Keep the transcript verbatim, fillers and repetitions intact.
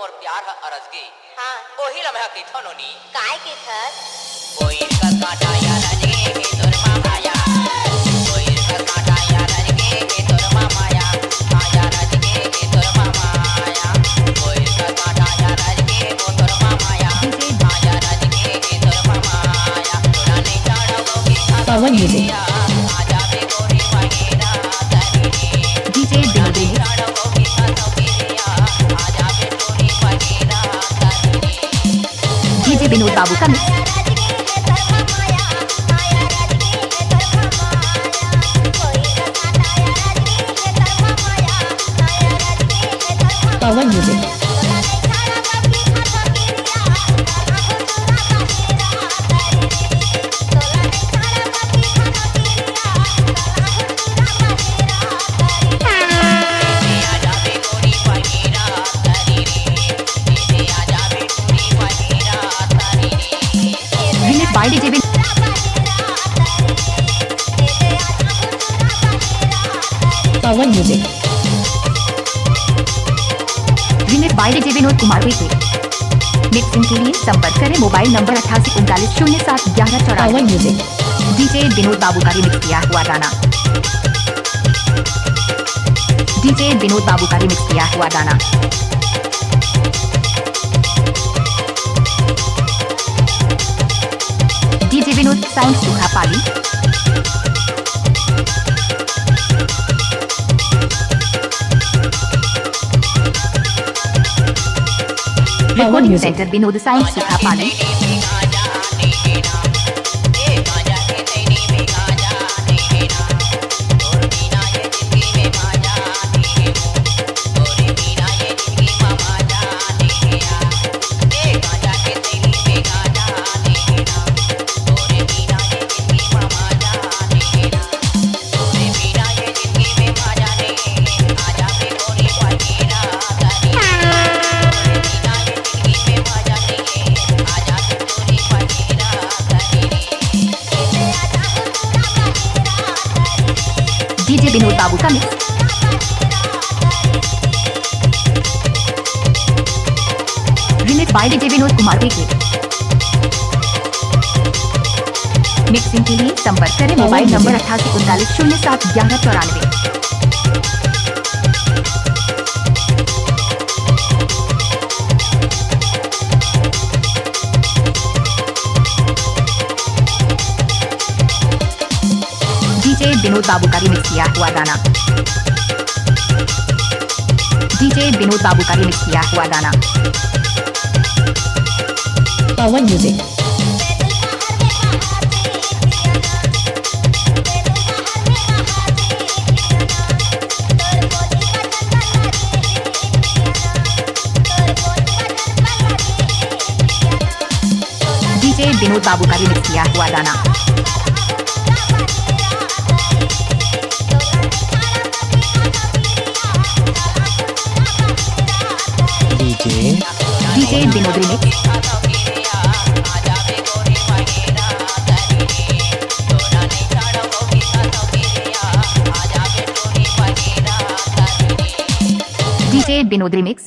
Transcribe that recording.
प्यार ह अरजगे। हाँ। ओही ल मैं ह कहिथव नोनी। काय कहिथस? कोई कस काटा या रजगे के तोर मामा या। कोई कस काटा या रजगे के तोर मामा या। आया रजगे के तोर मामा या। कोई कस काटा या रजगे के तोर मामा या। आया रजगे के तोर मामा या। तोरा नहीं चढ़ो के साथ पवन म्यूजिक। आजा बे गोरी बहिरा तरी। डीजे विनोद remix। डीजे विनोद बाबू का mix। Pawan music. Remix by DJ win-, Pawan music. Remix by DJ Vinod Kumar Uikey. Mixing के लिए संपर्क करें मोबाइल नंबर अट्ठासी उनतालीस शून्य सात ग्यारह चौरानवे। पवन म्यूजिक। डीजे विनोद बाबू का remix किया हुआ गाना। डीजे विनोद बाबू का remix किया हुआ गाना। डीजे विनोद sound सूखा पाली। Recording center विनोद sound सूखा पाली। डीजे विनोद बाबू का mix। Remix by DJ Vinod Kumar Uikey. Mixing के लिए संपर्क करें मोबाइल नंबर अट्ठासी उनतालीस शून्य सात ग्यारह चौरानवे। डीजे विनोद बाबू का remix किया हुआ गाना। डीजे विनोद बाबू का remix किया हुआ गाना। पवन म्यूजिक। डीजे विनोद बाबू का remix किया हुआ गाना। डीजे डीजे विनोद remix। डीजे विनोद remix।